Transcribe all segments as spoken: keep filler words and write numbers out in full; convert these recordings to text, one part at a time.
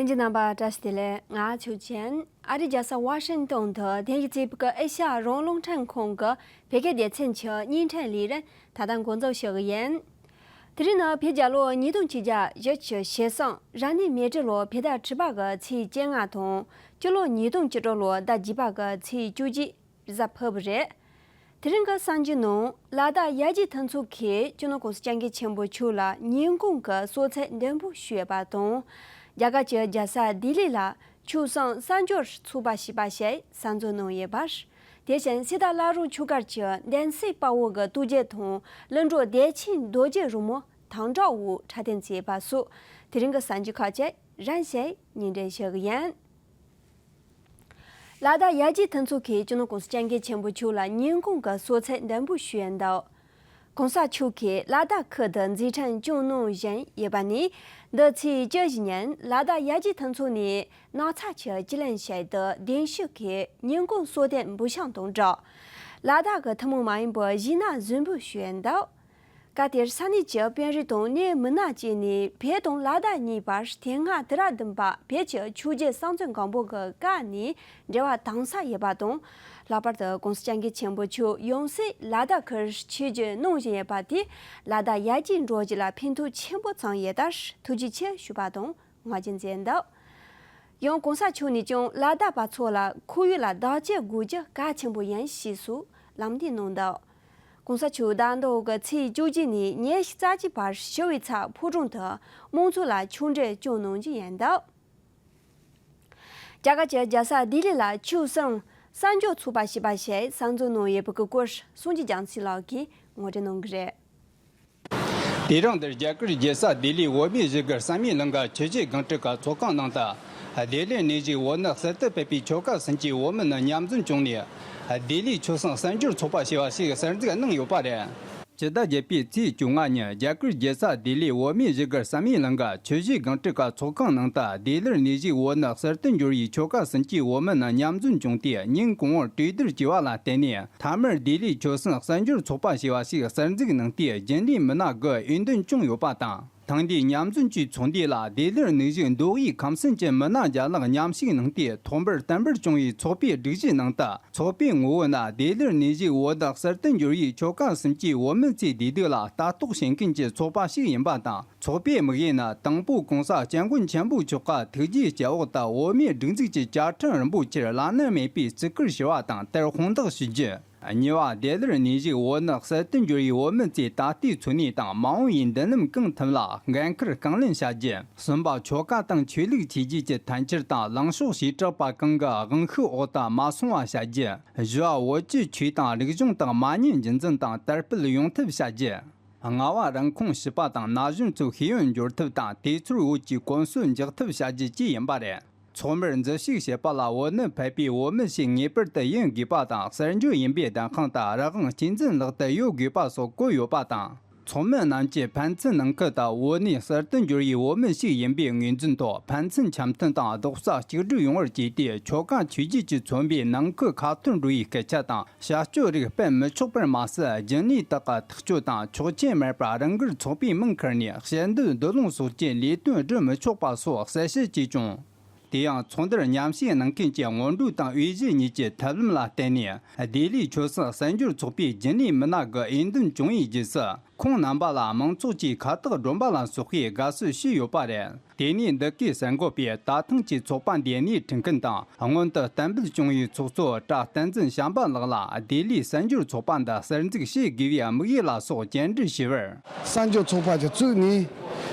གསན་མཁན་རྣམ་པ་བཀྲ་ཤིས་བདེ་ལེགས། ང་ཆོས་ཅན། ཨ་རིའི་རྒྱལ་ས་ཝ་ཤིང་ཏོན་དུ་དེང་གི་ཚེ་ཕུག་གི་ཨེ་ཤ་ཡ་རང་དབང་རླུང་འཕྲིན་ཁང་གི་བོད་སྐད་སྡེ་ཚན་གྱི་བརྙན་འཕྲིན་ལས་རིམ་ད་ལྟ་འགོ་འཛུགས་ཞུ་གི་ཡིན། དེ་རིང་ནི་བོད་རྒྱལ་ལོ་ཉིས་སྟོང་ཆིག་བརྒྱ་བཞི་བཅུ་ཞེ་གསུམ། རབ་གནས་མེ་སྤྲེལ་ལོ་བོད་ཟླ་དྲུག་པ་གི་ཚེས་བཅོ་ལྔ་དང་། སྤྱི་ལོ་ཉིས་སྟོང་བཅུ་དྲུག་ལོ་ཟླ་བརྒྱད་པ་གི་ཚེས་བཅུ་གཅིག་གཟའ་ཕུར་བུ་རེད། དེ་རིང་གི་གསར་འགྱུར་ནང་། ལ་དྭགས་ཡར་རྒྱས་མཐུན་ཚོགས་ཀྱིས་སྤྱི་ནོར་༸གོང་ས་༸སྐྱབས་མགོན་ཆེན་པོ་མཆོག་ལ་ཉིན་གུང་གི་གསོལ་ཚིགས་འདོན་སྤྲོད་ཞུས་པ་དང་། རྒྱ་གར་གྱི་རྒྱལ་ས་ལྡི་ལི་ལ་ཆོས་སྲུང་གསར་འགྱུར་ཚོགས་པ་ཞེས་པ་ཞིག་གསར་འཛུགས་གནང་ཡོད་པ། དེ་བཞིན་སི་ཏཱ་བླ་རུང་ཆུ་སྒར་གྱི་གདན་སའི་དཔའ་བོ་གི་རྟོགས་བརྗོད་དང་། གླིང་བྲག་བདེ་ཆེན་རྡོ་རྗེ་རོལ་མོ་དམ་དྲག་འོག་འཁྲབ་སྟོན་བྱས་པ་སོགས་དེ་རིང་གི་གསར་འགྱུར་ཁག་ཅིག་རིམ་བཞིན་སྙན་སྒྲོན་ཞུ་གི་ཡིན། ལ་དྭགས་ཡར་རྒྱས་མཐུན་ཚོགས་ཀྱིས་སྤྱི་ནོར་༸གོང་ས་༸སྐྱབས་མགོན་ཆེན་པོ་མཆོག་ལ་ཉིན་གུང་གི་གསོལ་ཚིགས་འདོན་སྤྲོད་ཞུས་འདུག། ༸གོང་ས་མཆོག་གིས་ལ་དྭགས་ཁུལ་དུ་མཛད་འཕྲིན་སྐྱོང་གནང་བཞིན་ཡོད་པ་ནས། འདི་ཚེས་བཅུ་བཞི་ཉིན་ལ་དྭགས་ཡར་རྒྱས་མཐུན་ཚོགས་ནས་ནགས་ཚལ་གྱི་སྤྱི་གླིང་ཞིག་ཏུ་གདན་ཞུ་གིས་ཉིན་གུང་གསོལ་སྟོན་འབུལ་བཞེས་དང་སྦྲགས། ལ་དྭགས་ཀྱི་ཐུན་མོང་མ་ཡིན་པའི་གཞས་སྣ་གཟིགས་འབུལ་ཞུས་འདུག། སྐབས་དེར་ས་གནས་ཀྱི་དཔོན་རིགས་དང་གནད་མི་སྣ་བཅས་ནས་བོད་དང་ལ་དྭགས་གཉིས་བར་དེ་སྔ་དུས་རབས་བདུན་པ་བོད་ཀྱི་ཆོས་རྒྱལ་སྲོང་བཙན་སྒམ་པོ་གི་སྐབས་ནས་འབྲེལ་བ་དམ་ཟབ་ཡོད་པ་དང་། ལྷག་པར་དུ་༸གོང་ས་༸སྐྱབས་མགོན་ཆེན་པོ་མཆོག་ཡང་སེ་ལ་དྭགས་ཁུལ་ཆིབས་བསྒྱུར་གནང་བཞིན་ཡོད་པ་དེས་ལ་དྭགས་ཡར་རྒྱས་འགྲོ་རྒྱུ་ལ་ཕན་ཐོགས་ཆེན་པོ་བྱུང་ཡོད་སྟབས་ཐུགས་རྗེ་ཆེ་ཞུས་པ་དང་བསྔགས་བརྗོད་མཛད་འདུག། ཡང་༸གོང་ས་མཆོག་ནས་ཀྱང་ལ་དྭགས་པ་ཚོ་ལ་ཁོར་ཡུག་ལ་བདག་གཅེས་དགོས་རྒྱུ་གལ་ཆེན་པོ་ཡིན་ཞེས་སོགས་ལམ་སྟོན་གནང་འདུག། ༸གོང་ས་མཆོག་ཟླ་འདིའི་གི་ཚེས་བཅུ་གཅིག་ནས་ཉེར་བཞི་རྩ་གཅིག་བར་ཞི་བའི་ཚལ་ཕོ་བྲང་དུ་དམངས་གཙོ་ལ་ཆོས་འབྲེལ་སྐྱོང་གནང་རྒྱུ་ཡིན་འདུག། རྒྱ་གར་གྱི་རྒྱལ་ས་ལྡི་ལི་ལ་ཆོས་སྲུང་གསར་འགྱུར་ཚོགས་པ་ཞེས་པ་ཞིག་གསར་འཛུགས་གནང་ཡོད་པའི་གི་སྐོར་སངས་རྒྱས་རྒྱ་མཚོ་ལགས་ཀྱིས་ངོ་སྤྲོད་གནང་གི་རེད། དེ་རིང་འདིར་རྒྱ་གར་རྒྱལ་ས་ལྡི་ལིའི་བོད་མིའི་བཞུགས་སྒར་བསམ་ཡས་གླིང་ག་ཆུ་བཞི་སྒང་དྲུག་གི་ཚོགས་ཁང་ནང་དུ། ལྡི་ལིར་གནས་བཞུགས་བོད་ནས་གསར་དུ་ཕེབས་པའི་ཆོལ་ཁ་གསུམ་གྱི་བོད་མི་རྣམས་མཉམ་འཛོམས་བྱུང་ནས། ལྡི་ལིའི་ཆོས་སྲུང་གསར་འགྱུར་ཚོགས་པ་ཞེས་པ་ཞིག་གསར་འཛུགས་གནང་ཡོད་པ་རེད། སྤྱི་ཟླ་བརྒྱད་པའི་ཚེས་བཅོ་ལྔ་ཉིན་རྒྱ་གར་རྒྱལ་ས་ལྡི་ལིའི་བོད་མིའི་བཞུགས་སྒར་བསམ་ཡས་གླིང་ག་ཆུ་བཞི་སྒང་དྲུག་གི་ཚོགས་ཁང་ནང་དུ་ལྡི་ལིར་གནས་བཞུགས་བོད་ནས་གསར་དུ་འབྱོར་བའི་ཆོལ་ཁ་གསུམ་གྱི་བོད་མི་རྣམས་མཉམ་འཛོམས་བྱུང་སྟེ་ཉིན་གུང་བར་གྲོས་བསྡུར་བྱས་པ་ལ་བརྟེན་ནས། མཐའ་མར་ལྡི་ལིའི་ཆོས་སྲུང་གསར་འགྱུར་ཚོགས་པ་ཞེས་པ་ཞིག་གསར་འཛུགས་གནང་སྟེ། རྒྱུན་ལས་མི་སྣ་དགུ་འོས་འདེམས་བྱུང་ཡོད་པ་དང་། ཐེངས་འདིའི་མཉམ་འཛོམས་ཀྱི་ཚོགས་འདུ་ལ་ལྡི་ལིར་གནས་བཞུགས་མདོ་དབུས་ཁམས་གསུམ་གྱི་མི་སྣ་བརྒྱ་ལྷག་མཉམ་ཞུགས་གནང་སྟེ། ཐོག་མར་བསྟན་པར་བྱུང་བའི་ཚོགས་པའི་སྒྲིག་གཞིའི་ནང་དུ། ཚོགས་པའི་ངོ་བོའི་ནང་ལྡི་ལིར་གནས་བཞུགས་བོད་དང་གསར་དུ་འབྱོར་བའི་ཆོལ་ཁ་གསུམ་གྱི་བོད་མི་ཚོའི་བདེ་སྡུག་ལ་ལྟ་རྟོག་བྱེད་མཁན་གྱི་ཚོགས་པ་ཞིག་ཡིན་པ་དང་། ཚོགས་པའི་དམིགས་ཡུལ་ནི་དང་པོ་༸གོང་ས་༸སྐྱབས་མགོན་ཆེན་པོ་མཆོག་གི་ཐུགས་རྗེའི་སྐྱེ་འོག་ཏུ་བོད་མིའི་སྒྲིག་འཛུགས་ཀྱི་བཅའ་ཁྲིམས་རིན་པོ་ཆེར་བླ་ན་མེད་པའི་བརྩི་བཀུར་ཞུ་བ་དང་དེར་དཔང་རྟགས་ཞུ་རྒྱུ། གཉིས་པ། ལྡི་ལིར་གནས་བཞུགས་བོད་ནས་གསར་དུ་འབྱོར་བའི་བོད་མི་ཚོས་ད་ལྟའི་འཚོ་གནས་དང་མ་འོངས་པའི་མདུན་ལམ་གང་ཐུབ་ལ་འགན་འཁུར་རྐང་ལེན་བྱ་རྒྱུ། གསུམ་པ། ཆོལ་ཁ་དང་ཆོས་ལུགས་བཅོས་བསྒྱུར་གྱི་མཐུན་འགྱུར་དང་ལངས་ཕྱོགས་བྱེ་བྲག་པ་གང་གི་དབང་ཤུགས་འོག་ཏུ་མ་སོང་བ་བྱ་རྒྱུ། བཞི་བ། བོད་ཀྱི་ཆོས་དང་རིག་གཞུང་དག་མ་ཉམས་རྒྱུན་འཛིན་དང་དར་སྤེལ་ཡོང་ཐབས་བྱ་རྒྱུ། ལྔ་བ། རང་ཁོངས་ཕྱུག་པ་དང་ན་གཞོན་ཚོ་ཤེས་ཡོན་འབྱོར་ཐབས་དང་དུས་ཚོད་བོད་ཀྱི་གོམས་སྲོལ་འཇགས་ཐབས་བྱ་རྒྱུ་བཅས་ཡིན་པ་རེད། ཚོགས་མིར་མཛུབ་ཞུགས་བྱེད་པ་ལ་བོད་ནས་ཕེབས་པའི་བོད་མི་ཞིག་ངེས་པར་དུ་ཡིན་དགོས་པ་དང་། གསར་འབྱོར་ཡིན་པའི་བདེན་དཔང་དང་རང་དབང་གཅེས་འཛིན་ལག་ཏུ་ཡོད་དགོས་པ་སོགས་བཀོད་ཡོད་པ་དང་། ཚོགས་མི་རྣམས་ཀྱིས་ཕན་ཚུན་ནང་ཁུལ་དུ་བོད་ནས་གསར་དུ་འབྱོར་བའི་བོད་མི་ཞིག་ཡིན་པའི་ངོས་འཛིན་ཐོག་ཕན་ཚུན་འཆམ་མཐུན་དང་རྡོག་རྩ་གཅིག་སྒྲིལ་ཡོང་བར་བྱས་ཏེ། ཆོལ་ཁ་ཆོས་བརྒྱུད་ཀྱིས་མཚོན་པའི་ནང་ཁུལ་ཁ་ཐོར་འགྲོ་བའི་སྐད་ཆ་དང་བྱ་སྤྱོད་རིགས་སྤེལ་མི་ཆོག་པར་མ་ཟད། རྒྱུན་ལས་དག་གི་ཐག་གཅོད་དང་ཆོག་མཆན་མེད་པར་རང་དགར་ཚོགས་པའི་མིང་ཁུར་ནས་ཞལ་འདེབས་འདོད་ལོང་སོགས་ཀྱི་ལས་དོན་སྒྲུབ་མི་ཆོག་པ་སོགས་གསལ་བཤད་བྱས་བྱུང་། དེ་ཡང་ཚོགས་འདུར་མཉམ་ཞུགས་གནང་མཁན་གྱི་སྔོན་འགྲོ་དང་དབུས་གཞི་གཉིས་ཀྱི་ཐབས་ལམ་ལ་བརྟེན་ནས། ལྡི་ལིའི་ཆོས་སྲིད་གསར་འགྱུར་ཚོགས་པའི་རྒྱུན་ལས་མི་སྣ་དགུ་འོས་འདེམས་བྱུང་བའི་རྗེས་སུ། ཁོང་རྣམ་པ་ལ་མང་ཚོགས་ཀྱིས་ཁ་བཏགས་སྒྲོན་པ་ལ་སོགས་པའི་དགའ་བསུ་ཞུས་ཡོད་པ་རེད། དེ་ནས་འདི་གའི་གསར་འགོད་པས་ད་ཐེངས་ཀྱི་ཚོགས་པ་འདིའི་སྣེ་ཁྲིད་མཁན་དང་། སྔོན་དུ་གཏན་འབེབས་བྱུང་བའི་ཚོགས་གཙོ་བཀྲ་བསྟན་འཛིན་བྱམས་པ་ལགས་ལ་ལྡི་ལིའི་གསར་འགྱུར་ཚོགས་པ་འདི་གསར་འཛུགས་བྱེད་དགོས་པའི་དམིགས་ཡུལ་ལ་སོགས་བཅར་འདྲི་ཞུས་པར། གསར་འགྱུར་ཚོགས་པ་ཅིག་བཙུགས་ནས།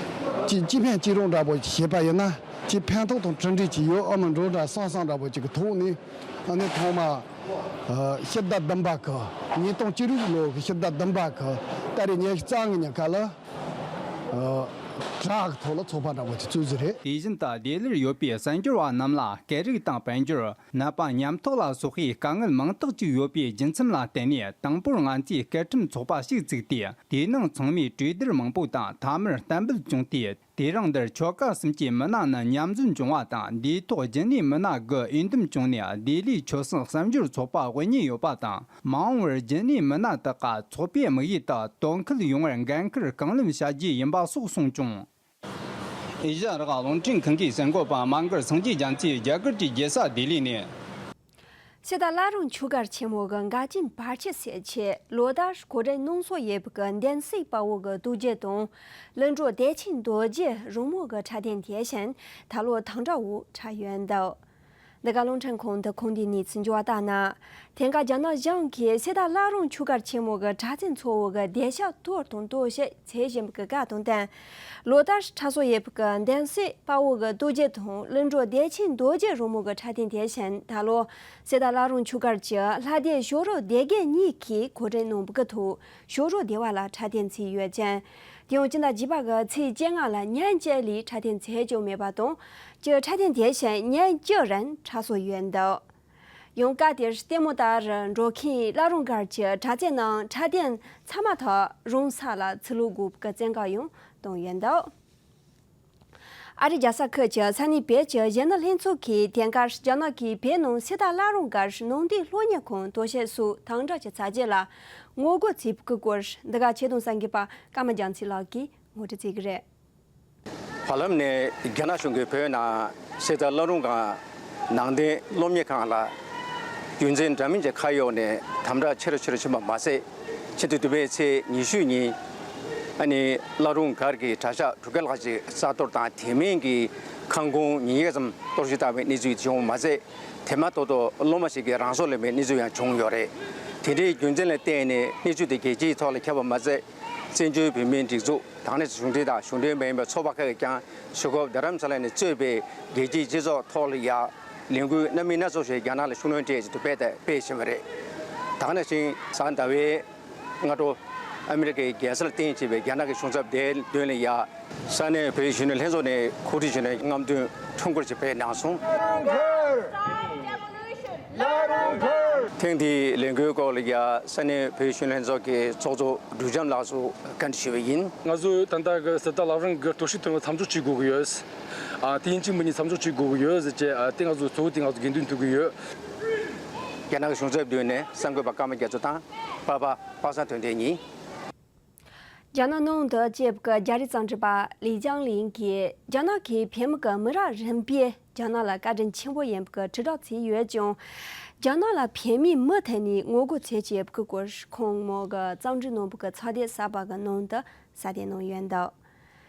ཅིག་སྤྱི་ཕན་སྤྱི་རོགས་འདྲ་པོ་ཞིག་བྱས་པ་ཡིན་ན། ཅིག་ཕན་ཐོགས་དང་གྲུབ་འབྲས་ཅིག་ཡོད་ཨ་མི་འགྲོ་འདྲ་བསམ་བསམ་འདྲ་པོ་ཅིག་གི་ཐོག་ནས། ཨ་ནི་ཐོག་མ། ཨ། ཕྱི་ཟླ་བདུན་པ་གི། ཉིས་སྟོང་བཅུ་དྲུག་ལོ་གི་ཕྱི་ཟླ་བདུན་པ་གི་ཏ་རིག་ཉི་ཤུ་རྩ་ལྔ་ཉིན་ཀ་ལ། ཨ། དྲ་གི་ཐོག་ལ་ཚོགས་པ་འདྲ་པོ་ཅིག་བཙུགས་ཟིན་རེད། དེ་བཞིན་དུ་ལྡི་ལིར་ཡོད་པའི་གསར་འགྱུར་བ་རྣམས་ལ་སྐད་རིགས་དང་དཔལ་འབྱོར། ནད་པ་ཉམས་ཐག་ལ་སོགས་པའི་དཀའ་ངལ་མང་དག་ཅིག་ཡོད་པའི་རྒྱུ་མཚན་ལ་བརྟེན་ནས། དང་པོར་ང་ཚོས་སྐད་ཁྲིམས་ཚོགས་པ་ཞིག་བཙུགས་ཏེ། དེའི་ནང་ཚང་མས་གྲོས་བསྡུར་མང་པོ་དང་མཐའ་མར་གཏན་འབེབས་བྱུང་སྟེ། དེ་རིང་འདིར་ཆོལ་ཁ་གསུམ་གྱི་མི་སྣ་རྣམས་མཉམ་འཛོམས་བྱུང་བ་དང་། འདིའི་ཐོག་རྒྱུན་ལས་མི་སྣ་དགུ་འོས་འདེམས་བྱུང་ནས། ལྡི་ལིའི་ཆོས་སྲིད་གསར་འགྱུར་ཚོགས་པ་དབུ་བརྙེས་ཡོད་པ་དང་། མ་འོངས་པར་རྒྱུན་ལས་མི་སྣ་དག་ག་ཚོགས་པའི་དམིགས་ཡུལ་དག་དོན་འཁྱོལ་ཡོང་བར་འགན་འཁུར་རྐང་ལེན་བྱ་རྒྱུ་ཡིན་པ་སོགས་གསུངས་བྱུང་། ཨེ་ཤ་ཡ་རང་དབང་རླུང་འཕྲིན་ཁང་གི་གསར་འགོད་པ་དམངས་སྒར་སངས་རྒྱས་རྒྱ་མཚོས་རྒྱ་གར་གྱི་རྒྱལ་ས་ལྡི་ལི་ནས། གསེར་རྟ་བླ་རུང་ཆོས་སྒར་ཆེན་མོ་གི་འགག་ཆེན་བར་ཆད་སེལ་ཆེད་ལོ་ལྟར་གོ་སྒྲིག་གནང་སྲོལ་ཡོད་པའི་གདན་སའི་དཔའ་བོ་གི་ཐུགས་རྗེ་དང་། གླིང་བྲག་བདེ་ཆེན་རྡོ་རྗེ་རོལ་མོ་གི་འཁྲབ་སྟོན་དེ་བཞིན་ད་ལོ་དང་སྦྲགས་འཁྲབ་ཡོད་འདུག་འདི་ག་རླུང་འཕྲིན་ཁང་དུ་ཁུངས་ལྡན་གནས་ཚུལ་འབྱོར་བ་ལྟར་ན། དེང་སྐབས་རྒྱ་ནག་གཞུང་གིས་གསེར་རྟ་བླ་རུང་ཆོས་སྒར་ཆེན་མོ་གི་གྲྭ་བཙུན་ཚོ་བོ་གི་བདེ་འཇགས་གཏོར་དང་གཏོར་བཤིག་བྱེད་བཞིན་པའི་སྐབས་དང་བསྟུན། ལོ་ལྟར་འཁྲབ་སྲོལ་ཡོད་པའི་གདན་སའི་དཔའ་བོ་གི་ཐུགས་རྗེ་དང་གླིང་བྲག་བདེ་ཆེན་རྡོ་རྗེ་རོལ་མོ་གི་འཁྲབ་སྟོན་དེ་བཞིན་ད་ལོ་གསེར་རྟ་བླ་རུང་ཆོས་སྒར་གྱི་ལྷ་སྡེ་ཞོ་རོ་སྡེ་དགེ་གཉིས་ཀྱིས་གོ་སྒྲིག་གནང་བའི་ཐོག་ཞོ་རོ་སྡེ་བ་ལ་འཁྲབ་སྟོན་བྱས་ཡོད་ཅིང་། དེ་ཡང་སྤྱི་ཟླ་བརྒྱད་པ་གི་ཚེས་བཅོ་ལྔ་ལ་ཉིན་གཅིག་ལས་འཁྲབ་སྟོན་བྱེད་རྒྱུ་མེད་པ་དང་། སྤྱིར་འཁྲབ་སྟོན་དེ་བཞིན་ཉིན་བཅུ་རིང་འཁྲབ་སྲོལ་ཡོད་འདུག་ཡང་སྐབས་དེར་ལྟད་མོ་ལྟ་རུ་འགྲོ་མཁན་བླ་རུང་སྒར་གྱི་གྲྭ་བཙུན་རྣམས་འཁྲབ་སྟོན་ཚང་མ་ཐོག་རང་ས་ལ་ཚུར་ལོག་དགོས་པའི་བཙན་བཀའ་ཡང་བཏང་ཡོད་འདུག་ཨ་རིའི་རྒྱལ་ས་ཁུལ་གྱི་ས་གནས་བོད་ཀྱི་གཞོན་ནུ་ལྷན་ཚོགས་ཀྱིས་དེང་སྐབས་རྒྱ་ནག་གིས་བོད་ནང་གསེར་རྟ་བླ་རུང་སྒར་ནང་བསྟན་སློབ་གཉེར་ཁང་གཏོར་བཤིག་སོགས་དམ་དྲག་གི་ཚ་རྒྱུད་ལ་ངོ་རྒོལ་བྱས་པའི་སྐོར་འདི་ག་ཆེད་དོན་གསར་འགོད་པ་ཀརྨ་རྒྱ་མཚོ་ལགས་ཀྱིས་ངོ་སྤྲོད་བྱེད་ཀྱི་རེད། བར་ལམ་ནས་རྒྱ་ནག་གཞུང་གིས་བོད་ནང་གསེར་རྟ་བླ་རུང་སྒར་ནང་བསྟན་སློབ་གཉེར་ཁང་ལ་རྒྱུ་མཚན་འདྲ་མིན་གྱི་ཁ་གཡོགས་ནས་དམ་དྲག་ཆེ་རུ་ཆེ་རུ་ཕྱིན་པ་མ་ཟད། ཕྱི་ཟླ་བདུན་པའི་ཚེས་ཉི་ཤུ་ཉིན་ཨ་ནི་བླ་རུང་སྒར་གྱི་གྲྭ་ཤག་དྲུག་བརྒྱ་ལྷག་ཅིག་ས་གཏོར་དང་དེ་མིན་གྱི་ཁང་ཁོངས་ཉིས་བརྒྱ་ཙམ་གཏོར་བཤིག་བཏང་བའི་གནས་ཚུལ་བྱུང་བ་མ་ཟད། དེ་མ་གཏོགས་སློབ་མ་ཞིག་གི་རང་སྲོག་ལེན་པའི་གནས་ཚུལ་ཡང་བྱུང་ཡོད་རེད། དེ་འདྲའི་རྒྱུ་མཚན་ལ་བརྟེན་ནས་གནས་ཚུལ་དེ་རྒྱལ་སྤྱིའི་ཐོག་ལ་ཁྱབ་པ་མ་ཟད། བཙན་བྱོལ་བོད་མིའི་སྒྲིག་འཛུགས་དང་ནི་གཞུང་འབྲེལ་དང་གཞུང་འབྲེལ་མ་ཡིན་པའི་ཚོགས་པ་ཁག་གིས་ཀྱང་ཞུ་སྐུལ་རྡ་རམ་ས་ལ་ནས་གཙོས་པའི་རྒྱལ་སྤྱིའི་སྤྱི་ཚོགས་ཐོག་ལ་ཡ་ལས་འགུལ་སྣ་མིན་སྣ་ཚོགས་ཤིག་རྒྱ་ནག་ལ་ཤུགས་སྣོན་སྤྲད་ཆེད་དུ་སྤེལ་ཏེ་སྤེལ་བཞིན་པ་རེད། ད་ག་ནང་བཞིན་གཟའ་ཟླ་བའི་སྔ་དྲོ་ཨ་མི་རི་ཀའི་རྒྱལ་ས་ལ་རྟེན་བྱེད་པའི་རྒྱ་ནག་གི་གཞུང་ཚབ་དེའི་མདུན་ལ་ཡ་ས་གནས་བོད་གཞོན་ནུ་ལྷན་ཚོགས་ནས་གོ་སྒྲིག་ཞུས་ནས་རྔམ་སྟོན་ཁྲོམ་སྐོར་ཞིག་སྤེལ་གནང་སོང་། ཐེངས་འདིའི་ལས་འགུལ་སྐོར་ལ་ཡ་ས་གནས་བོད་གཞོན་ལྷན་ཚོགས་ཀྱི་ཚོགས་གཙོ་འབྲུག་བྱམས་ལགས་སུ་བཀའ་འདྲི་ཞུས་པ་ཡིན། ང་ཚོས་ད་ལྟ་གི་གསེར་རྟ་བླ་རུང་གི་གཏོར་བཤིག་ཐོན་པ་མཚམས་འཇོག་བྱེད་དགོས་ཀྱི་ཡོད། ཨ་དེ་ཡིན་གཅིག་མིན་གཉིས་མཚམས་འཇོག་བྱེད་དགོས་ཀྱི་ཡོད་ཟེར་གྱི་ཨ་དེ་ང་ཚོ་གཙོ་བོ་དེ་ང་ཚོ་དགོས་འདུན་ཐུག་གི་ཡོད། རྒྱ་ནག་གི་གཞུང་ཚབ་མདུན་ནས་གསར་འགོད་པ་ཀརྨ་རྒྱ་མཚོ་དང་པ་ཕ་པ་སངས་དོན་ལྡན་གཉིས། རྒྱ་ནག་ནང་དུ་སྐྱེས་པའི་རྒྱ་རིགས་གཙང་སྦྲ་པ་ལི་ཅང་ལིང་གིས་རྒྱ་ནག་གིས་བོད་མི་གི་མི་རབས་རིམ་པས་རྒྱ་ནག་ལ་བཀའ་དྲིན་ཆེན་པོ་ཡིན་པའི་དྲིལ་བསྒྲགས་བྱས་ཡོད་ཀྱང་། རྒྱ་ནག་ལ་བོད་མིའི་མུ་མཐུད་ནས་ངོ་རྒོལ་བྱེད་ཀྱི་ཡོད་པའི་སྐོར་ཁོང་མོ་གི་གཙང་སྦྲའི་ནང་པའི་གི་ཚོགས་སྡེ་གསར་པ་གི་ནང་དུ་གསལ་བསྡད་གནང་ཡོད་འདུག་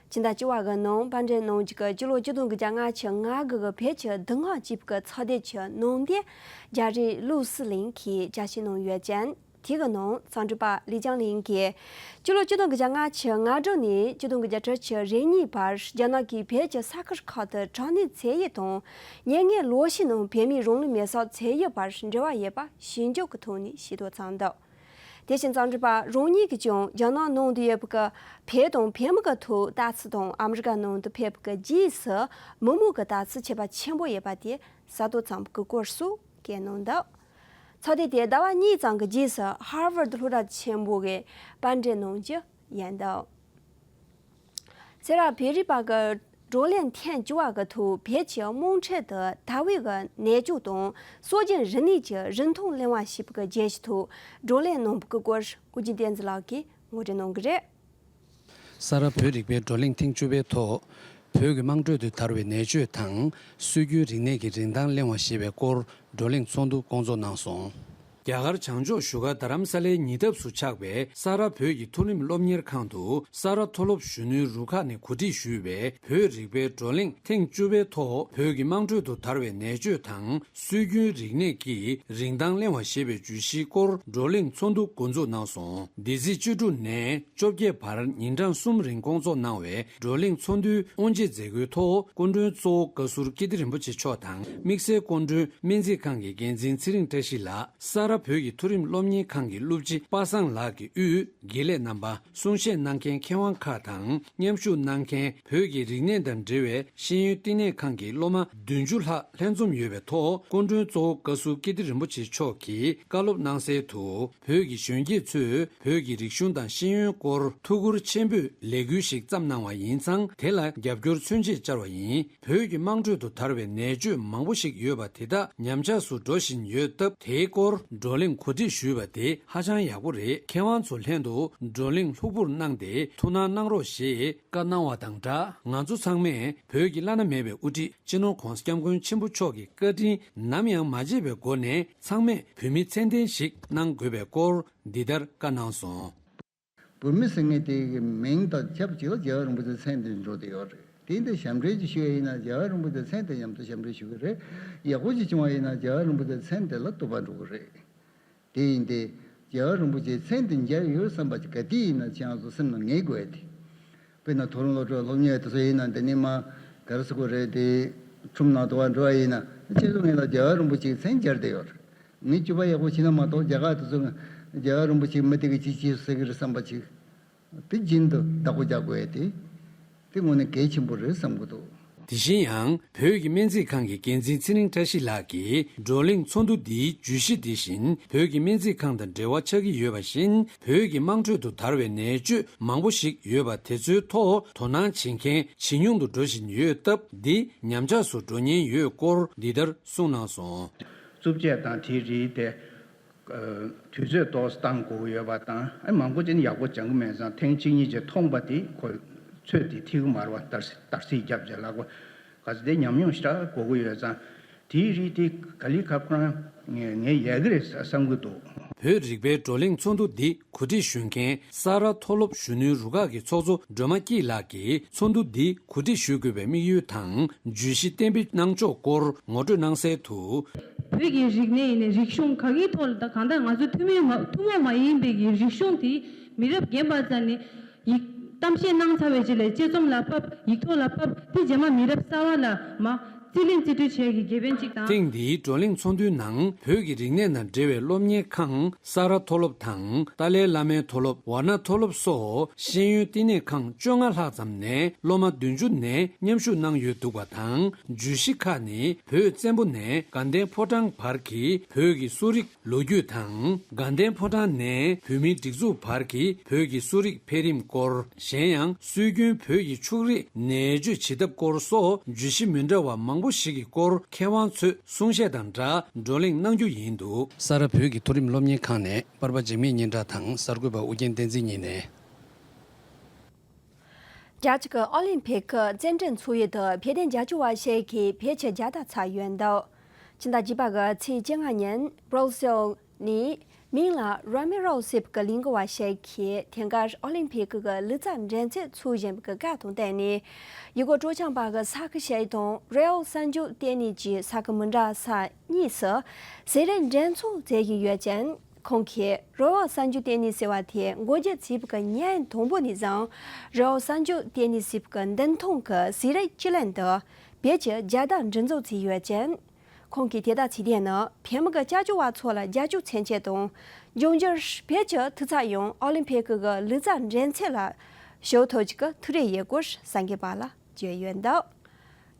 ཕྱི་ཟླ་བཅུ་པ་གི་ནང་པར་འགྲེམས་གནང་རྒྱུ་གི་སྤྱི་ལོ་ཆིག་སྟོང་དགུ་བརྒྱ་ལྔ་བཅུ་ང་དགུ་གི་བོད་ཀྱི་སྡུག་བསྔལ་སྐྱེས་པའི་གི་ཚོགས་སྡེ་གི་ནང་བསྟན་རྒྱ་རིགས་ལུའུ་སི་ལིང་གིས་དཔྱད་ཞིབ་གནང་ཡོད་ཅིང་། དེ་གི་ནང་གཙང་སྦྲ་པ་ལི་ཅང་ལིང་གིས་སྤྱི་ལོ་ཆིག་སྟོང་དགུ་བརྒྱ་ལྔ་བཅུ་ང་དྲུག་ནས་ཆིག་སྟོང་དགུ་བརྒྱ་དྲུག་ཅུ་རེ་གཉིས་བར་རྒྱ་ནག་གིས་བོད་ཀྱི་ས་ཁུལ་ཁག་ཏུ་དྲག་གནོན་བྱས་ཡོད་དང་། ཉེར་ལྔའི་ལོ་ཤས་ནང་བོད་མིའི་རང་ལུས་མེར་སྲེག་བྱས་ཡོད་པར་འབྲེལ་བ་ཡོད་པ་ཞིབ་འཇུག་གི་ཐོག་ནས་ཤེས་རྟོགས་བྱུང་འདུག་དེ་བཞིན་གཙང་སྦྲ་པ་རང་ཉིད་ཀྱིས་ཀྱང་རྒྱ་ནག་ནང་དུ་ཡོད་པའི་བོད་དང་བོད་མི་གི་ཐོག་ལྟ་ཚུལ་དང་ཨ་མི་རི་ཀ་ནང་དུ་ཕེབས་པའི་རྗེས་སུ་མི་མང་གི་ལྟ་ཚུལ་ཁྱད་པར་ཆེན་པོ་ཡོད་པ་དེ་གསལ་སྟོན་བྱུང་བའི་སྐོར་སོགས་བཀོད་གནང་འདུག་ཚོགས་སྡེ་དེ་ཟླ་བ་གཉིས་ཙམ་གྱི་རྗེས་སུ་ཧར་ཝར་ཌི་སློབ་གྲྭ་ཆེན་མོ་གི་པར་འགྲེམས་གནང་རྒྱུ་ཡིན་འདུག་སེ་ར་བོད་རིག་པ་གི་བགྲོ་གླེང་ཐེངས་བཅུ་བ་གི་ཐོག་བོད་ཀྱི་དམངས་ཁྲོད་དུ་དར་བའི་གི་ནད་བཅོས་དང་སྲོལ་རྒྱུན་རིག་གནས་ཀྱི་རིན་ཐང་གླེང་བ་ཞེས་པའི་གི་བརྗོད་གཞིའི་ཐོག་བགྲོ་གླེང་གནང་བའི་གི་སྐོར་ཀུན་མཁྱེན་བསྟན་འཛིན་ལགས་ཀྱིས་ངོ་སྤྲོད་གནང་གི་རེད། ས་རཱ་བོད་རིག་པའི་བགྲོ་གླེང་ཐེངས་བཅུ་པའི་ཐོག་བོད་ཀྱི་དམངས་ཁྲོད་དུ་དར་བའི་ནད་བཅོས་དང་སྲོལ་རྒྱུན་རིག་གནས་ཀྱི་རིན་ཐང་གླེང་བ་ཞེས་པའི་སྐོར་བགྲོ་གླེང་ཚོགས་འདུ་བསྐོང་ཚོགས་གནང་སོང་། རྒྱ་གར་བྱང་ཕྱོགས་བཞུགས་སྒར་རྡ་རམ་ས་ལའི་ཉེ་འདབས་སུ་ཆགས་པའི་ས་རཱ་བོད་ཀྱི་མཐོ་རིམ་སློབ་གཉེར་ཁང་དུ་ས་རཱ་མཐོ་སློབ་གཞོན་ནུའི་རུ་ཁག་ནས་གོ་སྒྲིག་ཞུས་པའི་བོད་རིག་པའི་བགྲོ་གླེང་ཐེངས་བཅུ་པའི་ཐོག་བོད་ཀྱི་དམངས་ཁྲོད་དུ་དར་བའི་ནད་བཅོས་དང་སྲོལ་རྒྱུན་རིག་གནས་ཀྱི་རིན་ཐང་གླེང་བ་ཞེས་པའི་བརྗོད་གཞིའི་སྐོར་བགྲོ་གླེང་ཚོགས་འདུ་འགོ་འཛུགས་གནང་སོང་། འདི་ཚེས་བཅུ་དྲུག་ནས་བཅོ་བརྒྱད་བར་ཉིན་གྲངས་གསུམ་རིང་བསྐོང་ཚོགས་གནང་བའི་བགྲོ་གླེང་ཚོགས་འདུའི་དབུ་འབྱེད་མཛད་སྒོའི་ཐོག་སྐུ་མགྲོན་གཙོ་བོ་བཀའ་ཟུར་ཀིརྟི་རིན་པོ་ཆེ་མཆོག་དང་དམིགས་བསལ་སྐུ་མགྲོན་སྨན་རྩིས་ཁང་གི་འགན་འཛིན་ཚེ་རིང་བཀྲ་ཤིས་ལགས། ས་རཱ་བོད་ཀྱི་མཐོ་རིམ་སློབ་གཉེར་ཁང་གི་སློབ་སྤྱི་པ་སངས་ལགས་ཀྱི་དབུས་དགེ་ལས་རྣམ་པ། གསུང་བཤད་གནང་མཁན་མཁས་དབང་ཁག་དང་མཉམ་ཞུགས་གནང་མཁན་བོད་ཀྱི་རིག་གནས་དང་འབྲེལ་བའི་ཤེས་ཡོན་བསྟི་གནས་ཁང་གི་སློབ་མ་བདུན་ཅུ་ལྷག་ལྷན་འཛོམས་ཡོད་པའི་ཐོག་སྐུ་མགྲོན་གཙོ་བོ་བཀའ་ཟུར་ཀིརྟི་རིན་པོ་ཆེ་མཆོག་གིས་བཀའ་སློབ་གནང་གསལ་དུ། བོད་ཀྱི་གཞོན་སྐྱེས་ཚོས་བོད་ཀྱི་རིག་གཞུང་དང་ཤེས་ཡོན་སྐོར་ཐུགས་ཁུར་ཆེན་པོས་ལས་འགུལ་ཞིག་བརྩམས་གནང་བ་ཡིན་ཙང་། དེ་ལ་རྒྱབ་སྐྱོར་མཚོན་ཆེད་བཅར་བ་ཡིན། བོད་ཀྱི་དམངས་ཁྲོད་དུ་དར་བའི་ནད་བཅོས་མང་པོ་ཞིག་ཡོད་པ་དེ་དག་ཉམས་ཆག་སུ་འགྲོ་བཞིན་ཡོད་སྟབས། དེའི་སྐོར་ བགྲོ་གླེང་གོ་སྒྲིག་ཞུས་པ་དེ་ཧ་ཅང་ཡག་པོ་རེད། མཁས་དབང་ཚོ་ལྷན་དུ་བགྲོ་གླེང་ལྷུག་པོར་གནང་སྟེ་ཐུགས་སྣང་གནང་རོགས་ཞེས་བཀའ་གནང་བ་དང་སྦྲགས། ང་ཚོ་ཚང་མས་བོད་ཀྱི་བླ་ན་མེད་པའི་དབུ་ཁྲིད་སྤྱི་ནོར་༧གོང་ས་༧སྐྱབས་མགོན་ཆེན་པོ་མཆོག་གི་བཀའ་དྲིན་ནམ་ཡང་མ་བརྗེད་པའི་སྒོ་ནས་ཚང་མས་བོད་མི་མཚན་ལྡན་ཞིག་གནང་དགོས་པའི་སྐོར་འདི་ལྟར་བཀའ་གནང་སོང་། བོད་མི་ཟེར་མཁན་དེ་གི་མིང་དང་ཆབས་ཅིག་ལ་རྒྱལ་བ་རིན་པོ་ཆེའི་མཚན་དེ་འགྲོ་བསྡད་ཡོད་རེད། དེ་འདི་ཞབས་འདྲེན་ཅིག་ཞུ་ཡ་ཡིན་ན་རྒྱལ་བ་རིན་པོ་ཆེའི་མཚན་དེ་མཉམ་དུ་ཞབས་འདྲེན་ཞུ་གི་རེད། ཡག་པོ་ཅིག་བྱུང་བ་ཡིན་ན་རྒྱལ་བ་རིན་པོ་ཆེའི་མཚན་དེ་ལ་བསྟོད་པ་འགྲོ་གི་རེད། དེ་ཡིན་ཏེ། རྒྱལ་བ་རིན་པོ་ཆེའི་མཚན་དེ་མཇལ་ཡོད་བསམ་པ་ཅིག་ག་དུས་ཡིན་ན་ཁྱེད་རང་ཚོ་སེམས་ནང་ངེས་དགོས་ཏེ། དཔེར་ན་མཐོ་རིམ་སློབ་གྲྭ་སློབ་གཉེར་དེ་ཚོ་ཡིན་ན་འདི་ནས་མ་ག་རེ་ཟེར་དགོས་རེད་དེ། ཁྲོམ་ནང་དུ་བ་འགྲོ་བ་ཡིན་ན་ཁྱེད་ཚོ་ངེད་ལ་རྒྱལ་བ་རིན་པོ་ཆེའི་མཚན་སྦྱར་བསྡད་ཡོད་རེད། ངས་སྤྱོད་པ་ཡག་པོ་བྱས་ན་མ་གཏོགས་རྒྱ་གར་དེ་ཚོ་རྒྱལ་བ་རིན་པོ་ཆེ་མི་དེ་གི་ཅི་ཅི་ཟེར་གི་རེད་བསམ་པ་ཅིག་དེ་རྒྱུན་དུ་བདག་པོ་རྒྱག་དགོས་ཏེ། དེ་དངོས་གནས་གལ་ཆེན་པོ་རེད་བསམ་གི་འདུག་དེ་བཞིན་ཡང་བོད་ཀྱི་སྨན་རྩིས་ཁང་གི་འགན་འཛིན་ཚེ་རིང་བཀྲ་ཤིས་ལགས་ཀྱིས་བགྲོ་གླེང་ཚོགས་འདུ་འདིའི་བརྗོད་གཞི་དེ་བཞིན་བོད་ཀྱི་སྨན་རྩིས་ཁང་དང་འབྲེལ་བ་ཆགས་ཀྱི་ཡོད་པ་བཞིན་བོད་ཀྱི་དམངས་ཁྲོད་དུ་དར་བའི་ནད་བཅོས་མང་པོ་ཞིག་ཡོད་པ་དེ་ཚོའི་ཐོག་དོ་སྣང་བྱེད་མཁན་ཇེ་ཉུང་དུ་འགྲོ་བཞིན་ཡོད་སྟབས་འདི་ཉམས་ཆག་སུ་འགྲོ་ཉེན་ཡོད་སྐོར་འདི་ལྟར་གསུངས་གནང་སོང་། རྩུབ་སྤྱད་དང་དེའི་རིགས་དེ། དུས་ཚོད་ཏོག་ཙམ་བཏང་དགོས་ཀྱི་ཡོད་པ་དང་ཨ་མང་པོ་ཅིག་ནི་ཡག་པོ་སྦྱང་གི་མེད་ཙང་ཐེངས་གཅིག་གཉིས་ཅིག་མཐོང་པ་དེ་ཁོ་ཚོད་དེ་ཐིག་གི་མ་རེད་བ། དར་དར་སིག་རྒྱབ་བྱས་ལག་པ་ག་ཚོད་དེ་ཉམས་མྱོང་ཞེ་དྲག་དགོས་ཀྱི་ཡོད་ཙང་དེའི་རིགས་དེ་ག་ལེ་ཁ་ཁོ་རང་ངས་ངས་ཡལ་གི་རེད་བསམ་གི་འདུག་བོད་རིག་པའི་བགྲོ་གླེང་ཚོགས་འདུ་འདི་གོ་སྒྲིག་ཞུ་མཁན་ས་རཱ་མཐོ་སློབ་གཞོན་ནུའི་རུ་ཁག་གི་ཚོགས་གཙོ་སྒྲོལ་མ་སྐྱིད་ལགས་ཀྱིས་ཚོགས་འདུ་འདི་གོ་སྒྲིག་ཞུ་དགོས་པའི་དམིགས་ཡུལ་དང་བརྗོད་གཞི་གཏན་འབེབས་གནང་ཕྱོགས་སྐོར་ངོ་སྤྲོད་གནང་གསལ་དུ། བོད་ཀྱི་རིག་གནས་ཡིན་ནའི་རིག་གཞུང་གང་གི་ཐོག་ལ་དང་གང་ལྟར་ང་ཚོ་ཐུན་མོང་མ་ཐུན་མོང་མ་ཡིན་པའི་གི་རིག་གཞུང་དེ་མི་རབས་རྒན་པ་ཙམ་ནས་ཡིག་གཏམ་བཤད་གནང་ཚར་བའི་རྗེས་ལ་དཔྱད་རྩོམ་ལ་ཕབ་ཡིག་ཐོག་ལ་ཕབ་དེ་རྗེས་མ་མི་རབས་གསར་བ་ལ་མ་རྩིས་ལེན་རྩིས་སྤྲོད་བྱེད་ཀྱི་དགེ་ཕན་གཅིག་དང་། ཐེངས་འདིའི་བགྲོ་གླེང་ཚོགས་འདུའི་ནང་བོད་ཀྱི་རིག་གནས་དང་འབྲེལ་བའི་སློབ་གཉེར་ཁང་ས་རཱ་མཐོ་སློབ་དང་ཏཱ་ལའི་བླ་མའི་མཐོ་སློབ་ཝཱ་ཎ་མཐོ་སློབ་སོགས་ཤེས་ཡོན་བསྟི་གནས་ཁང་བཅོ་ལྔ་ལྷག་ཙམ་ནས་སློབ་མ་བདུན་ཅུ་ནས་མཉམ་ཞུགས་གནང་ཡོད་འདུག་པ་དང་། བརྗོད་གཞི་ཁག་ནི་བོད་བཙན་པོ་ནས་དགའ་ལྡན་ཕོ་བྲང་བར་གྱི་བོད་ཀྱི་གསོ་རིག་ལོ་རྒྱུས་དང་། དགའ་ལྡན་ཕོ་བྲང་ནས་བོད་མིའི་སྒྲིག་འཛུགས་བར་གྱི་བོད་ཀྱི་གསོ་རིག་འཕེལ་རིམ་སྐོར། གཞན་ཡང་སྲོལ་རྒྱུན་བོད་ཀྱི་ཕྱུགས་རིགས་ནད་བཅོས་བྱེད་ཐབས་སྐོར་སོགས་བརྗོད་གཞི་མི་འདྲ་བ་མང་པོ་ཞིག་གི་སྐོར་མཁས་དབང་ཚོས་གསུང་བཤད་དང་སྦྲགས་བགྲོ་གླེང་གནང་རྒྱུ་ཡིན་འདུག་ས་རཱ་བོད་ཀྱི་མཐོ་རིམ་སློབ་གཉེར་ཁང་ནས་པར་པ་འཇིགས་མེད་སྙན་གྲགས་དང་གསར་འགོད་པ་ཨུ་རྒྱན་བསྟན་འཛིན་གཉིས་ནས། རྒྱ་གཅིག་གི་ཨོ་ལིམ་ཕིག་གི་རྩེད་འགྲན་ཚོགས་ཡུལ་དུ་བོད་དོན་རྒྱབ་སྐྱོར་བ་ཞིག་གིས་བོད་ཀྱི་རྒྱལ་དར་འཚོགས་ཡོད་འདུག་ཕྱི་ཟླ་བརྒྱད་པ་གི་ཚེས་བཅོ་ལྔ་ཉིན་Brazil ནས་མིང་ལ་Ramiro་ཟེར་བའི་གླིང་ག་བ་ཞིག་གིས་དེང་སྐབས་ཨོ་ལིམ་ཕིག་གི་ལུས་རྩལ་འགྲན་རྩོད་འཚོགས་བཞིན་པའི་བཀའ་དང་བསྟུན་ནས་ཡུལ་སྐོར་སྤྲོ་འཆམ་པ་གི་ས་ཁུལ་ཞིག་དང་རི་ཨོ་སན་ཇོ་ལྟེ་གནས་ཀྱི་ས་ཁུལ་མི་འདྲ་ས་གཉིས་སུ་ཟས་རིགས་འགྲན་ཚོགས་མཛད་བཞིན་ཡོད་ཅིང་། ཁོང་གིས་རི་ཨོ་སན་ཇོ་ལྟེ་གནས་ཟེར་བ་དེ་འགོ་འཛུགས་བྱས་པའི་ཉིན་དང་པོ་ནས་བཟུང་རི་ཨོ་སན་ཇོ་ལྟེ་གནས་ཟེར་བའི་མདུན་ཐང་གི་ཟས་རིགས་སྤྱི་གླིང་དུ་བོད་ཀྱི་རྒྱལ་དར་འགྲེམས་འཇོག་བྱས་ཡོད་ཅིང་། ཁོང་གིས་དེ་དག་བྱེད་དོན་ནི་བོད་མི་གི་རྒྱབ་སྐྱོར་བ་ཚོ་ལ་རྒྱབ་སྐྱོར་མཚོན་ཆེད་དང་། འབྱུང་འགྱུར་བོད་ཀྱི་འཐུས་ཚབ་ཡང་ཨོ་ལིམ་ཕིག་གི་ལུས་རྩལ་འགྲན་ཚོགས་ལ་ཞུགས་ཐུབ་རྒྱུ་གི་ཐུགས་རེ་ཡོད་སྐོར་གསར་འགོད་པ་ལ་བརྗོད་ཡོད་འདུག་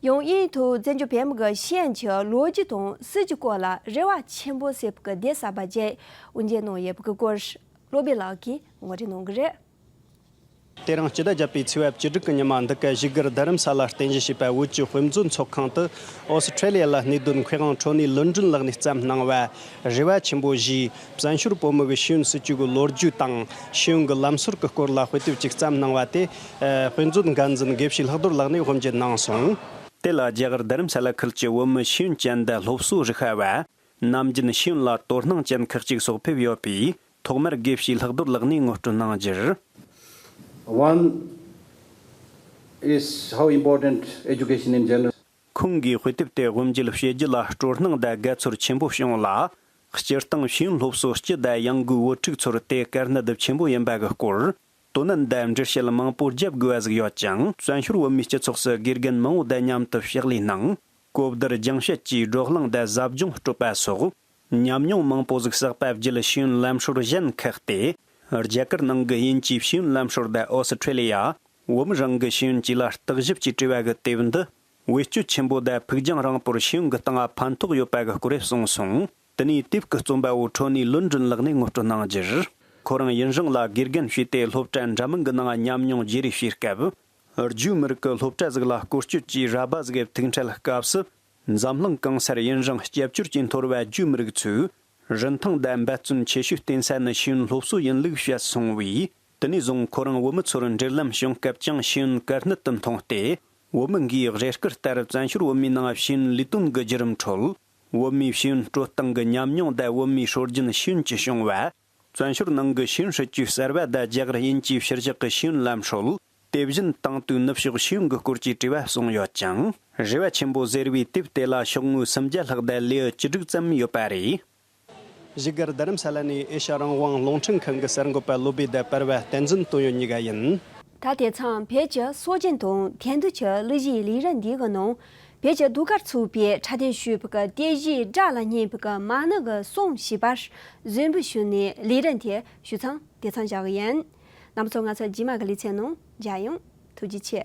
ཡང་དབྱིན་ཡིག་ཐོག་བཙན་བྱོལ་བོད་མི་གི་ཤེས་ཡོན་གྱི་ལོ་རྒྱུས་དང་སྲིད་ཇུས་སྐོར་ལ་རེ་བ་ཆེན་པོ་ཟེར་བའི་གདན་ས་བ་བརྒྱད་དབུ་འབྱེད་གནང་ཡོད་པའི་སྐོར་བློ་བྷེ་ལགས་ཀྱིས་ངོ་སྤྲོད་གནང་གི་རེད། དེ་རིང་སྤྱི་ཟླ་བརྒྱད་པའི་ཚེས་པ་བཅུ་དྲུག་གི་ཉི་མ་འདི་ག་བཞུགས་སྒར་རྡ་རམ་ས་ལར་རྟེན་གཞི་བྱས་པའི་བོད་ཀྱི་དཔེ་མཛོད་ཚོགས་ཁང་དུ་ཨོ་སི་ཁྲེ་ལི་ཡ་ལ་གནས་སྡོད་མཁས་དབང་ཁྲོ་ནི་ལུན་ཀྲུན་ལགས་ནས་བརྩམས་གནང་བ། རེ་བ་ཆེན་པོ་བཞིའི་བཙན་བྱོལ་བོད་མི་གི་ཤེས་ཡོན་སྲིད་ཇུས་ཀྱི་ལོ་རྒྱུས་དང་ཤེས་ཡོན་གྱི་ལམ་སྲོལ་གྱི་སྐོར་ལ་དཔེ་དེབ་ཅིག་བརྩམས་གནང་བ་དེ། ཨ། དཔེ་མཛོད་འགན་འཛིན་དགེ་བཤེས་ལྷག་རྡོར་ལགས་ནས་དབུ་འབྱེད་གནང་སོང་། དེ་ལ་རྒྱ་གར་རྡ་རམ་ས་ལ་ཁུལ་གྱི་བོད་མི་ཤེས་ཡོན་ཅན་དང་སློབ་གསོ་རིག་པ་བ། ནམ་རྒྱུན་ཤེས་ཡོན་ལ་དོ་སྣང་ཅན་ཁག་ཅིག་སོགས་ཕེབས་ཡོད་པས། ཐོག་མར་དགེ་བཤེས་ལྷག་རྡོར་ལགས་ནས་ངོ་སྤྲོད་གནང་རྒྱུར། One is how important education in general. ཁོང་གིས་དཔེ་དེབ་དེ་དབུ་འབྱེད་བྱེད་རྒྱུ་ལ་སྤྲོ་སྣང་དང་དགའ་ཚོར་ཆེན་པོ་བྱུང་ལ། སྤྱིར་བཏང་ཤེས་ཡོན་སློབ་གསོ་སྤྱི་དང་ཡང་སྒོས་བུ་ཕྲུག་ཚོར་དེ་དཀའ་གནད་ཆེན་པོ་ཡིན་པ་གི་སྐོར། དོ་ནན་དང་འགྲེལ་བཤད་མང་པོ་བརྒྱབ་དགོས་པ་ཟིག་ཡོད་ཅིང་། བཙན་བྱོལ་བོད་མིའི་སྤྱི་ཚོགས་སུ་དགེ་རྒན་མང་བོ་དང་མཉམ་དུ་ཕྱག་ལས་གནང་། གོ་བསྡུར་སྦྱང་བཤད་ཀྱིས་བགྲོ་གླེང་དང་ཟབ་སྦྱོང་སྤྲོད་པ་སོགས། ཉམས་མྱོང་མང་པོ་ཟིག་བསགས་པ་བརྒྱུད་ཤེས་ཡོན་ལམ་སྲོལ་གཞན་ཁག་སྟེ། རྒྱ་གར་ནང་གི་དབྱིན་ཇིའི་ཤེས་ཡོན་ལམ་སྲོལ་དང་ཨོ་སི་ཁྲེ་ལི་ཡ། བོད་མི་རང་གི་ཤེས་ཡོན་བཅས་ལ་བརྟག་ཞིབ་ཀྱིས་བྲིས་པ་གི་དེབ་འདི། བེད་སྤྱོད་ཆེན་པོ་དང་ཕུགས་རྒྱང་རིང་པོར་ཤེས་ཡོན་གྱི་སྟེང་ལ་ཕན་ཐོགས་ཡོད་པ་གི་སྐོར་རེ་གསུངས་སོང་། དེ་ནས་དེབ་ཀྱི་རྩོམ་པ་བོ་ཁྲོ་ནི་ལུན་ཀྲུན་ལགས་ནས་ངོ་སྤྲོད་གནང་རྒྱུར། ཁོ་རང་ཡུན་རིང་ལ་དགེ་རྒན་བྱས་ཏེ་སློབ་གྲྭ་འདྲ་མིན་གྱི་ནང་ཉམས་མྱོང་བརྗེ་རེས་བྱས་སྐབས། རྒྱུའི་མི་རིགས་ཀྱི་སློབ་གྲྭ་ཟིག་ལ་སྐོར་སྐྱོད་ཀྱིས་ར་བ་ཟིག་གི་ཐུག་འཕྲད་སྐབས་སུ། འཛམ་གླིང་གང་སར་ཡུན་རིང་སྐྱབས་བཅོལ་གྱིས་འཐོར་བའི་རྒྱུའི་མི་རིགས་ཚོས། རིན་ཐང་དང་འབད་བརྩོན་ཆེ་ཤོས་བསྟེན་ས་ནི་ཤེས་ཡོན་སློབ་གསོ་ཡིན་ལུགས་བཤད་སོང་བས། དེ་ནས་བཟུང་ཁོ་རང་བོད་མི་ཚོར་འབྲེལ་ལམ་བྱུང་སྐབས་ཀྱང་ཤེས་ཡོན་གལ་གནད་དུ་མཐོང་སྟེ། བོད་མི་འགའི་རེ་སྐུལ་ལྟར་བཙན་བྱོལ་བོད་མིའི་ནང་ཤེས་ཡོན་ལས་དོན་གྱི་བརྒྱུད་རིམ་ཁྲོད། བོད་མིའི་ཤེས་ཡོན་སྤྲོད་སྟངས་ཀྱི་ཉམས་མྱོང་དང་བོད་མིའི་སྲོལ་རྒྱུན་ཤེས་ཡོན་གྱི་བྱུང་བ། བཙན་བྱོལ་ནང་གི་ཤེས་ཡོན་སྲིད་ཇུས་གསར་བ་དང་རྒྱ་གར་དབྱིན་ཇིའི་ཕྱི་ཕྱོགས་ཀྱི་ཤེས་ཡོན་ལམ་སྲོལ། དེ་བཞིན་དེང་དུས་ནུབ་ཕྱོགས་ཤེས་ཡོན་གྱི་སྐོར་གྱི་དྲི་བ་གསུངས་ཡོད་ཅིང་། རེ་བ་ཆེན་པོ་ཟེར་བའི་དེབ་དེ་ལ་ཤོག་ངོས་སུམ་བརྒྱ་ལྷག་དང་ལེའུ་བཅུ་དྲུག་ཙམ་ཡོད་པ་རེད། བཞུགས་སྒར་རྡ་རམ་ས་ལ་ནས་ཨེ་ཤ་རང་དབང་རླུང་འཕྲིན་ཁང་གི་གསར་འགོད་པ་བློ་བྷེ་དང་པར་བ་བསྟན་འཛིན་དོན་ཡོད་གཉིས་ཀ་ཡིན། ད་དེ་མཚམས་བོད་ཀྱི་སྲོལ་རྒྱུན་དང་དེང་དུས་ཀྱི་གླུ་གཞས་ལས་རིམ་འདིའི་ནང་། བོད་ཀྱི་ཟློས་གར་ཚོགས་པས་འཁྲབ་སྟོན་ཞུས་པའི་གི་དེ་བཞིན་སྒྲ་ལ་སྙན་པའི་གི་མ་ཎི་གི་གསུང་བྱས་པར་གཟིགས་འབུལ་ཞུས་ནས་ལས་རིམ་དེ་ཞུ་མཚམས་དེ་མཚམས་བཞག་གི་ཡིན། རྣམ་པ་ཚོ་ང་ཚོ་རྗེས་མ་གི་ལེ་ཚན་ནང་མཇལ་ཡོང་། ཐུགས་རྗེ་ཆེ།